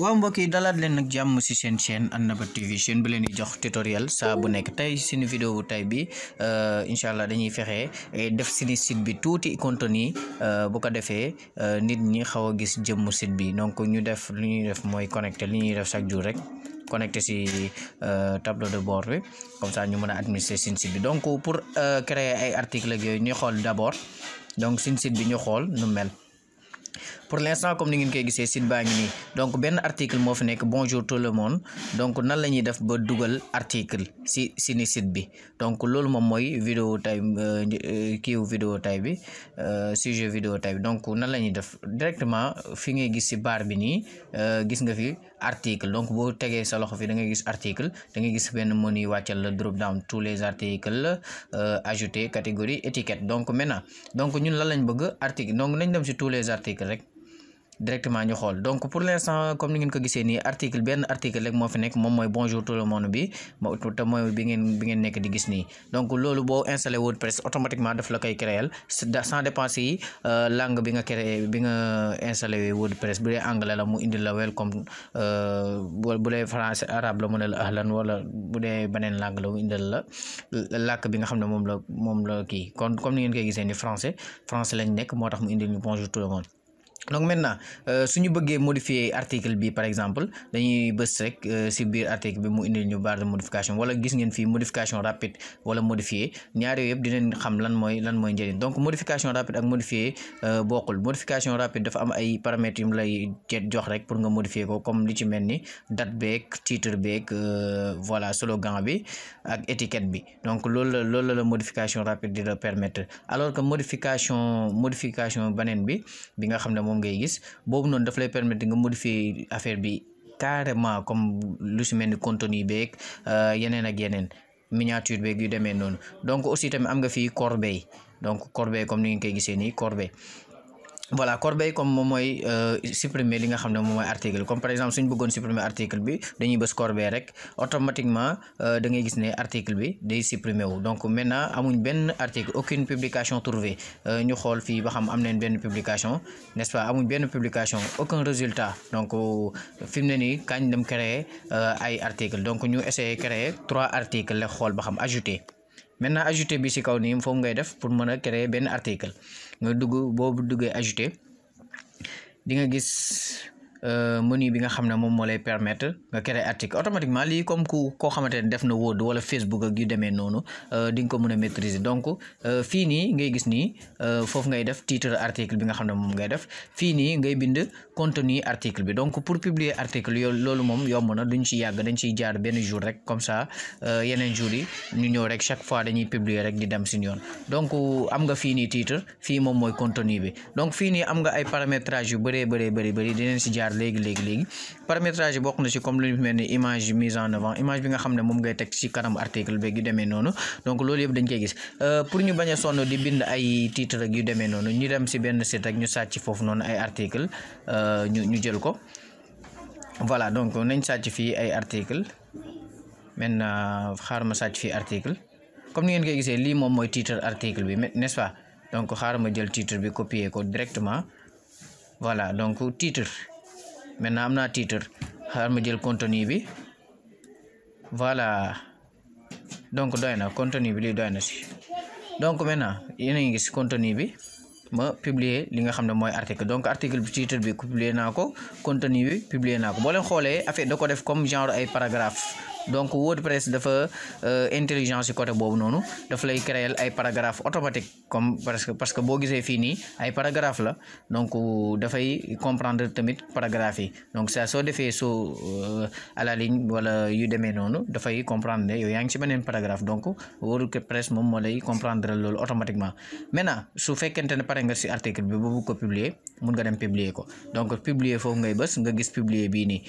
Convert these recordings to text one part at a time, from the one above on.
waaw mbokk yi dalaat leen nag jàmm ci seen chaîne Annaba TV chaîne bi leen di jox tutoriel saa bu nekk tey suñu vidéo bu tey bi incha allah dañuy fexe def suñu site bi tuuti contenu bu ko defee nit ñi xaw a gis jëmm site bi donc ñu def lu ñuy def mooy connecté li ñuy def chaque jour rek connecté ci tableau de bord bi comme ça ñu mën a administrer suñu site bi donc pour créer ay articles ak yooyu ñu xool d'abord donc suñu site bi ñu xool nu mel. Pour l'instant comme ni ngeen koy gisee site baa ngi nii donc benn article moo fi nekk bonjour tout le monde donc nan la ñuy def ba dugal article si ni site bi donc loolu moom mooy vidéo tay kiiw vidéo tay bi sujet vidéo tay bi donc nan la ñuy def directement fi ngay gis si barre bi nii gis nga fi article donc boo tegee sa loxo fi da ngay gis article da ngay gis benn menu wàccal la drop down tous les articles ajouter catégorie étiquette donc maintenant donc ñun lan lañ bëgg article donc nañ dem si tous les articles rek directement ñu xool donc pour l'instant comme ni ngeen ko gisee nii article benn article rek moo fi nekk moom mooy bonjour tout le monde bi te mooy bi ngeen nekk di gis nii donc loolu boo installé WordPress automatiquement daf la koy créer sans dépenser yi langue bi nga créé bi nga installé WordPress bu dee anglais la mu indil la welcome bu dee français arabe la mu ne la ahlan wala bu dee beneen langue la mu indil la làkk bi nga xam ne moom la kii kon comme ni ngeen koy gisee ni français lañ nekk moo tax mu indil ñu bonjour tout le monde. Donc maintenant suñu bëggee modifier article bi par exemple dañuy bës rek ci biir article bi mu indil ñu barre de modification wala gis ngeen fii modification rapide wala modifier ñaar yooyu yëpp dinañ xam lan mooy njëriñ donc modification rapide ak modifier bokkul modification rapide dafa am ay paramètres yu mu lay jox rek pour nga modifier ko comme li ci mel ni date beeg titre beeg voilà slogan bi ak étiquette bi donc loolu la modification rapide di la permettre alors que modification beneen bi nga xam ne moom ngay gis boobu noonu daf lay permettre nga modifier affaire bi carrément comme lu si mel ni contenu beeg yeneen ak yeneen miniature beeg yu demee noonu donc aussi tamit am nga fii corbeille donc corbeille comme ni ngeen koy gisee nii corbeille voilà corbeille comme moom mooy supprimer li nga xam ne moom mooy article comme par exemple suñ bëggoon supprimer article bi dañuy bës corbeille rek automatiquement da ngay gis ne article bi day supprimer wu donc maintenant amuñ benn article aucune publication trouvée ñu xool fii ba xam am nañ benn publication n'est-ce pas amuñ benn publication aucun résultat donc fi mu ne nii kañ dem créer ay article donc ñu essayer créer 3 articles la xool ba xam ajouter maintenant ajouter bi ci kaw nii foofu ngay def pour mën a créer benn article nga dugg boobu duggee ajouter di nga gis menu bi nga xam ne moom moo lay permettre nga créer article automatiquement lii comme koo xamante ne def na Word wala Facebook ak yu demee noonu di nga ko mën a maîtriser donc fii nii ngay gis nii foofu ngay def titre article bi nga xam ne moom ngay def fii nii ngay bind contenu article bi donc pour publier article loolu moom yomb na duñ ci yàgg dañ ciy jaar benn jour rek comme ça yeneen jours yi ñu ñëw rek chaque fois dañuy publier rek di dem si yoon donc am nga fii nii titre fii moom mooy contenu bi donc fii nii am nga ay paramétrage yu bëri dinañ si jaar léegi paramétrage bokk na ci comme lu mel ni image mise en avant image bi nga xam ne moom ngay teg ci kanam article beeg yu demee noonu donc loolu yëpp dañ koy gis pour ñu bañ a sonn di bind ay titre ak yu demee noonu ñu dem ci benn site rek ñu sàcc foofu noonu ay article ñu jël ko voilà donc nañ sàcc fii ay article maintenant xaaral ma sàcc fii article comme ni ngeen koy gisee lii moom mooy titre article bi n'est-ce pas donc xaaral ma jël titre bi copier ko directement voilà donc titre maintenant am naa titre xaaral ma jël contenu bi voilà donc doy na contenu bi lii doy na si donc maintenant yéen a ngi gis contenu bi ma publier li nga xam ne mooy article donc article bi titre bi publier naa ko contenu bi publier naa ko boo leen xoolee affaire da ko def comme genre ay paragraphe donc WordPress dafa intelligence ci côté boobu noonu dafa lay créer ay paragraphe automatique comme parce que boo gisee fii nii ay paragraphe la donc dafay comprendre tamit paragraphe yi donc ça soo defee soo à la ligne wala yu demee noonu dafay comprendre ne yow yaa ngi ci beneen paragraphe donc WordPress moom moo lay comprendre loolu automatiquement maintenant su fekkente ne pare nga ci article bi boobu ko publier mun nga dem publier ko donc publier foofu ngay bës nga gis publier bii nii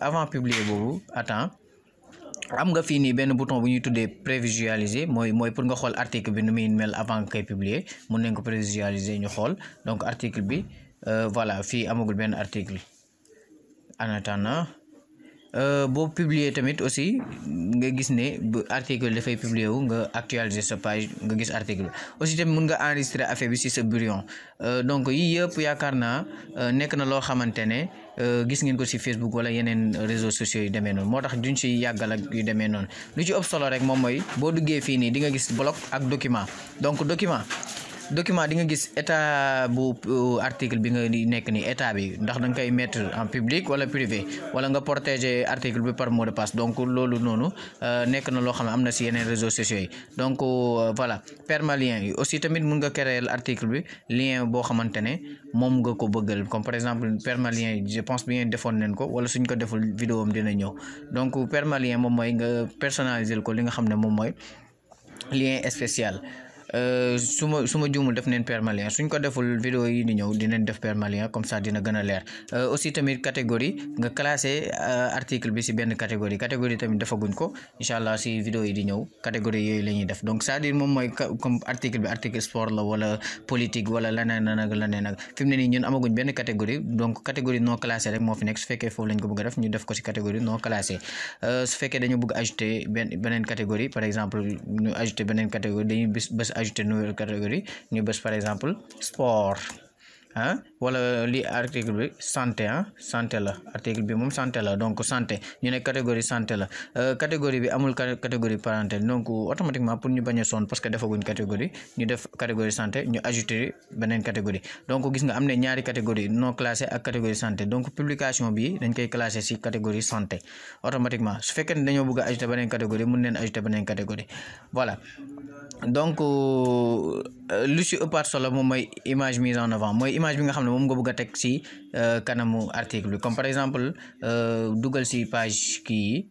avant publier boobu attends am nga fii nii benn bouton bu ñuy tuddee prévisualiser mooy pour nga xool article bi nu muy mel avant nga koy publier mun nañ ko prévisualiser ñu xool donc article bi voilà fii amagul benn article en attendant boo publier tamit aussi nga gis ne bu article dafay publier wu nga actualiser sa page nga gis article bi aussi tamit mun nga enregistrer affaire bi ci sa brouillon donc yii yëpp yaakaar naa nekk na loo xamante ne gis ngeen ko ci Facebook wala yeneen réseaux sociaux yu demee noonu moo tax duñ ci yàggal ak yu demee noonu lu ci ëpp solo rek moom mooy boo duggee fii nii di nga gis bloc ak document donc document di nga gis état bu article bi nga nekk ni état bi ndax da nga koy mettre en public wala privé wala nga protéger article bi par mot de passe donc loolu noonu nekk na loo xam ne am na si yeneen réseaux sociaux yi donc voilà permalien yi aussi tamit mun nga créer article bi lien boo xamante ne moom nga ko bëggal comme par exemple permalien yi je pense bien defoon nañ ko wala suñ ko deful vidéo am dina ñëw donc permalien moom mooy nga personnaliser ko li nga xam ne moom mooy lien spécial su ma juumul def neen permalien suñ ko deful vidéo yi di ñëw dinañ def permalien comme ça dina gën a leer aussi tamit catégorie nga classé article bi si benn catégorie tamit defaguñ ko incha allah si vidéo yi di ñëw catégorie yooyu la ñuy def donc c'est-à-dire moom mooy comme article bi article sport la wala politique wala leneen ak fi mu ne nii ñun amaguñ benn catégorie donc catégorie non classé rek moo fi nekk su fekkee foofu lañ ko bëgg a def ñu def ko si catégorie non classé su fekkee dañu bëgg ajouter beneen catégorie par exemple ñu ajouter beneen catégorie dañuy bës ajouter nouvelle catégorie ñu bës par exemple sport wala li article bi santé la article bi moom santé la donc santé ñu ne catégorie santé la catégorie bi amul catégorie parenthèse donc automatiquement pour ñu bañ a sonn parce que defaguñ catégorie ñu def catégorie santé ñu ajouter beneen catégorie donc gis nga am ne ñaari catégorie non classé ak catégorie santé donc publication bi dañ koy classé ci catégorie santé automatiquement su fekkee ne dañoo bëgg a ajouter beneen catégorie mun neen ajouter beneen catégorie voilà donc lu ci ëppaat solo moom mooy image mise en avant mooy image bi nga xam ne moom nga bëgg a teg ci kanamu article bi comme par exemple dugal ci page kii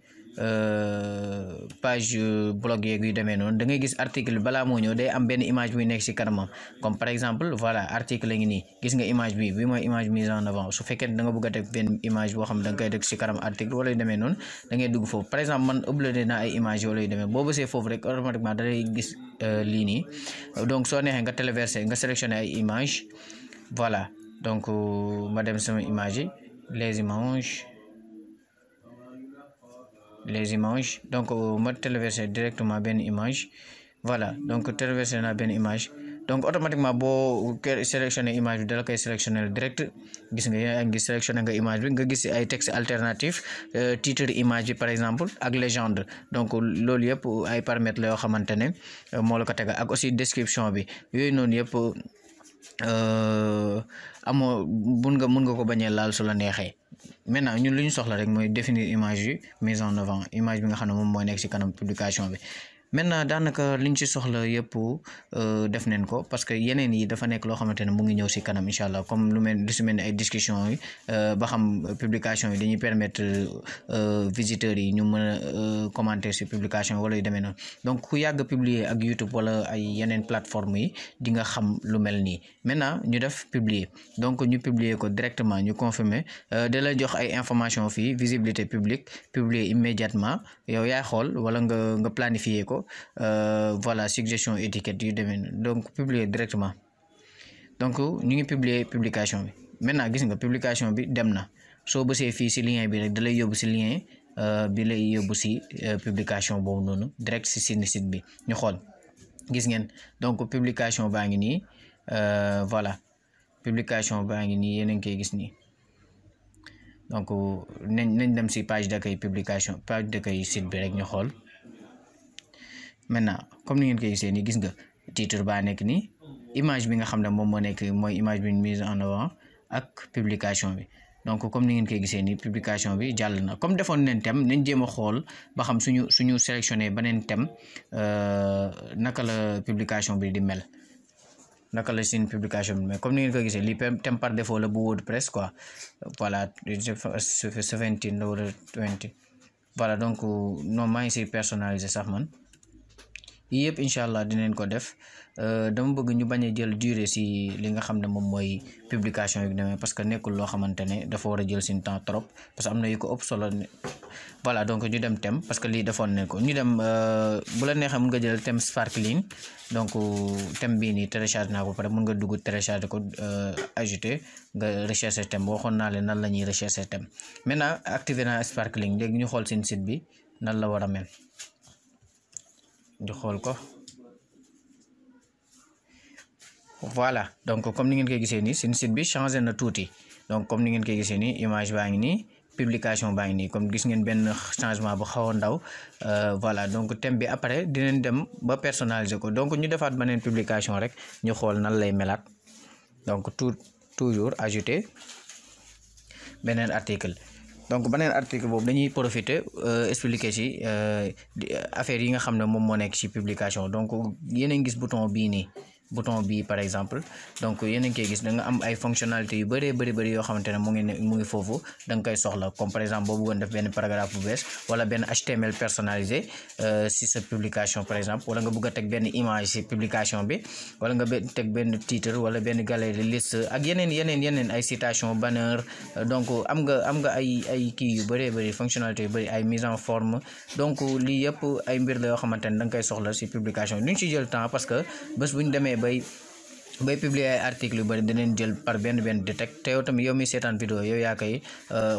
page blog yeeg yu demee noonu da ngay gis article bi balaa moo ñëw day am benn image buy nekk ci kanamam comme par exemple voilà article la ngi nii gis nga image bi mooy image mise en avant su fekkee da nga bëgg a teg benn image boo xam ne da nga koy teg ci kanam article wala yu demee noonu da ngay dugg foofu par exemple man uploadé naa ay image wala yu demee boo bësee foofu rek automatiquement da ngay gis lii nii donc soo neexee nga téléverser nga sélectionné ay image voilà donc ma dem sama image yi les images donc ma téléverser directement benn image voilà donc téléverser naa benn image donc automatiquement boo sélectionné image bi dala koy sélectionné direct gis nga yaa ngi sélectionné nga image bi nga gis ay texte alternatif titre image bi par exemple ak légende donc loolu yëpp ay paramètres la yoo xamante ne moo la ko tegal ak aussi description bi yooyu noonu yëpp amoo mun nga ko bañee laal su la neexee maintenant ñun lu ñu soxla rek mooy définir image yi mise en avant image bi nga xam ne moom mooy nekk ci kanam publication bi maintenant daanaka liñ ci soxla yëpp def neen ko parce que yeneen yi dafa nekk loo xamante ne mu ngi ñëw ci kanam incha allah comme lu si mel ni ay discussion yi ba xam publication yi dañuy permettre visiteurs yi ñu mën a commenter ci publication yi wala yu demee noonu donc ku yàgg publier ak YouTube wala ay yeneen plateforme yi di nga xam lu mel nii maintenant ñu def publier donc ñu publier ko directement ñu confirmer da la jox ay information fii visibilité publique publier immédiatement yow yaay xool wala nga planifier ko voilà suggestion étiquette yu demee donc publier directement donc ñu ngi publier publication bi maintenant gis nga publication bi dem na soo bësee fii ci lien bi rek da lay yóbbu ci lien bi lay yóbbu ci publication boobu noonu direct ci site bi ñu xool gis ngeen donc publication baa ngi nii voilà publication baa ngi nii yéen a ngi koy gis nii donc nañ dem ci page d'accueil publication page d'accueil site bi rek ñu xool maintenant comme ni ngeen koy gisee nii gis nga titre baa nekk nii image bi nga xam ne moom moo nekk mooy image bi mise en avant ak publication bi donc comme ni ngeen koy gisee nii publication bi jàll na comme defoon nañ thème nañ jéem a xool ba xam suñu sélectionné beneen thème naka la publication bi di mel naka la seen publication bi mais comme ni ngeen ko gisee lii thème par défaut la bu WordPress quoi voilà 17 la wala 20 voilà donc non maa ngi si personnalisé sax man yii yëpp incha allah dinañ ko def. dama bëgg ñu bañ a jël durée si li nga xam ne moom mooy publication yi demee parce que nekkul loo xamante ne dafa war a jël seen temps trop parce que am na yu ko ëpp solo voilà donc ñu dem thème parce que lii defoon nañ ko ñu dem bu la neexee mun nga jël thème sparkling donc thème bii nii télécharge naa ko pare mun nga dugg télécharge ko ajouter nga rechercher thème waxoon naa leen nan la ñuy rechercher thème maintenant activer naa sparkling léegi ñu xool seen site bi nan la war a mel ñu xool ko. voilà donc comme ni ngeen koy gisee nii seen site bi changé na tuuti donc comme ni ngeen koy gisee nii image baa ngi nii publication baa ngi nii comme gis ngeen benn changement bu xaw a ndaw voilà donc thème bi après dinañ dem ba personnaliser ko donc ñu defaat beneen publication rek ñu xool nan lay melaat donc toujours ajouter beneen article donc beneen article boobu dañuy profiter expliquer ci affaire yi nga xam ne moom moo nekk ci publication donc yéen a ngi gis bouton bii nii. bouton bi par exemple donc yéen a ngi koy gis da nga am ay fonctionnalités yu bëri yoo xamante ne mu ngi foofu da nga koy soxla comme par exemple boo bëggoon def benn paragraphe bu bees wala benn HTML personnalisé si sa publication par exemple wala nga bëgg a teg benn image si publication bi wala nga teg benn titre wala benn galerie liste ak yeneen ay citation banner donc am nga ay kii yu bëri fonctionnalités yu bëri ay mise en forme donc lii yëpp ay mbir la yoo xamante ne da nga koy soxla si publication duñ ci jël temps parce que bés bu ñu demee bay publier ay article yu bari dinañ jël par benn di teg te yow tamit yow mi seetaan vidéo yow yaa koy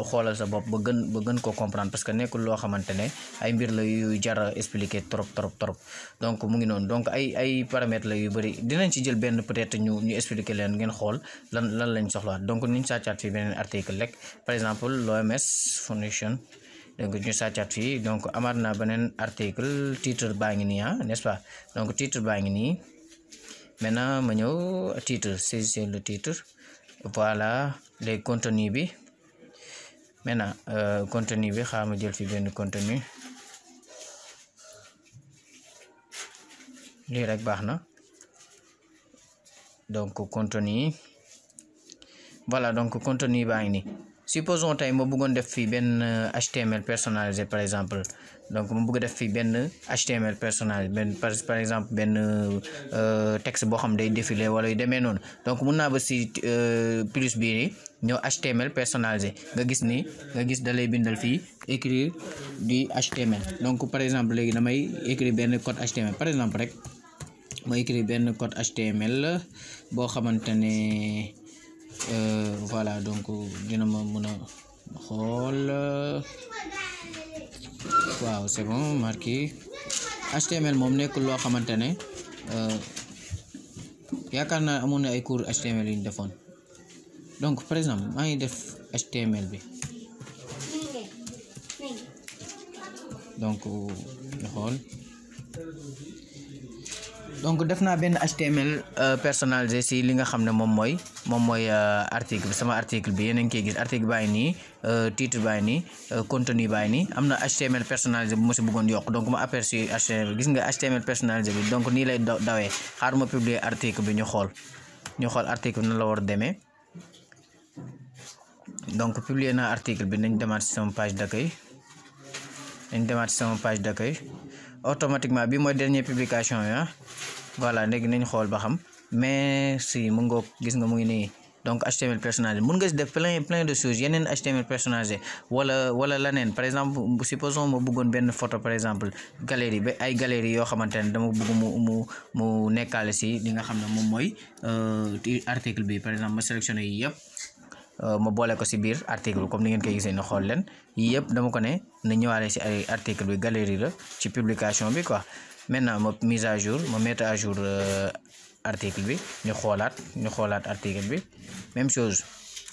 xoolal sa bopp ba gën ko comprendre parce que nekkul loo xamante ne ay mbir la yu jara expliquer trop donc mu ngi noonu donc ay paramètres la yu bari dinañ ci jël benn peut-être ñu expliquer leen ngeen xool lan lañ soxlawaat donc ñu sàccaat fi beneen article rek par exemple l'OMS Foundation donc ñu sàccaat fii donc amaat na beneen article titre baa ngi nii n'est-ce pas donc titre baa ngi nii maintenant ma ñëw titre c'est le titre voilà les contenus bi maintenant contenu bi xaaral ma jël fi benn contenu lii rek baax na donc contenu voilà donc contenu baa ngi nii supposons tey ma bëggoon def fii benn HTML personnalisé par exemple donc ma bëgg def fii benn HTML personnalisé benn par exemple benn texte boo xam day défilé wala yu demee noonu donc mun naa ba si plus bii nii ñëw HTML personnalisé nga gis da lay bindal fii écrire du HTML donc par exemple léegi damay écrire benn code HTML par exemple rek ma écrire benn code HTML boo xamante ne voilà donc dina ma mën a xool waaw c'est bon marqué HTML moom nekkul loo xamante ne yaakaar naa amoon na ay cours HTML yu ñu defoon donc par exemple maa ngi def HTML bi donc ñu xool donc def naa benn HTML personnalisé si li nga xam ne moom mooy article bi sama article bi yéen a ngi koy gis article baa ngi nii titre baa ngi nii contenu baa ngi nii am na HTML personnalisé bu ma si bëggoon yokk donc ma aperçu HTML gis nga HTML personnalisé bi donc nii lay dawee xaar ma publier article bi ñu xool article bi na la war a demee donc publier naa article bi nañ demaat si sama page d'accueil automatiquement bi mooy dernière publication yi voilà léegi nañ xool ba xam mais si mu ngoog gis nga mu ngi nii donc HTML personnalisé mun nga si def plein de choses yeneen HTML personnalisé wala leneen par exemple supposons ma bëggoon benn photo par exemple galerie ba ay galerie yoo xamante ne dama bëgg mu nekkaale si li nga xam ne moom mooy article bi par exemple ma sélectionné yi yëpp ma boole ko si biir article comme ni ngeen koy gisee ne xool leen yii yëpp dama ko ne na ñëwaale si ay article bi galerie la ci publication bi quoi maintenant ma mise à jour ma mettre à jour article bi ñu xoolaat article bi même chose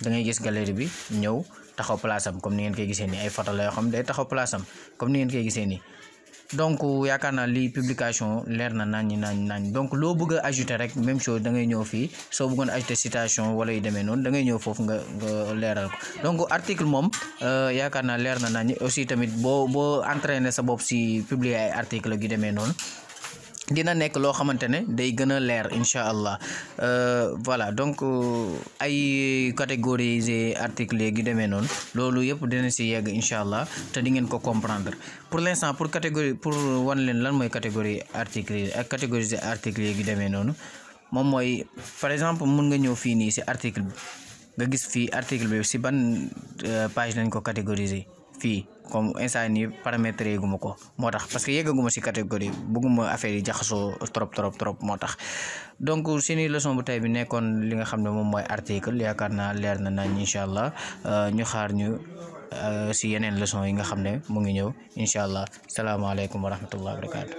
da ngay gis galerie bi ñëw taxaw place am comme ni ngeen koy gisee nii ay photo la yoo xam day taxaw place am comme ni ngeen koy gisee nii donc yaakaar naa lii publication leer na nañ donc loo bëgg a ajouter rek même chose da ngay ñëw fii soo bëggoon ajouter citation wala yu demee noonu da ngay ñëw foofu nga leeral ko donc article moom yaakaar naa leer na nañ aussi tamit boo entraîner sa bopp si publier ay article yu demee noonu dina nekk loo xamante ne day gën a leer incha allah voilà donc ay ci catégoriser article yi demee noonu loolu yëpp dina si yegg incha allah te di ngeen ko comprendre pour l'instant pour wan leen lan mooy catégorie article yi ak catégoriser article yi demee noonu moom mooy par exemple mun nga ñëw fii nii si article bi nga gis fii article bi si ban page lañ ko catégoriser fii comme instant nii paramètre yeguma ko moo tax parce que yeggaguma si catégorie bëgguma affaire yi jaxasoo trop moo tax donc seeni leçon bu tey bi nekkoon li nga xam ne moom mooy article yaakaar naa leer na nañ incha allah ñu xaar ñu si yeneen leçon yi nga xam ne mu ngi ñëw incha allah salaamaaleykum wa rahmatullah wa barakaatu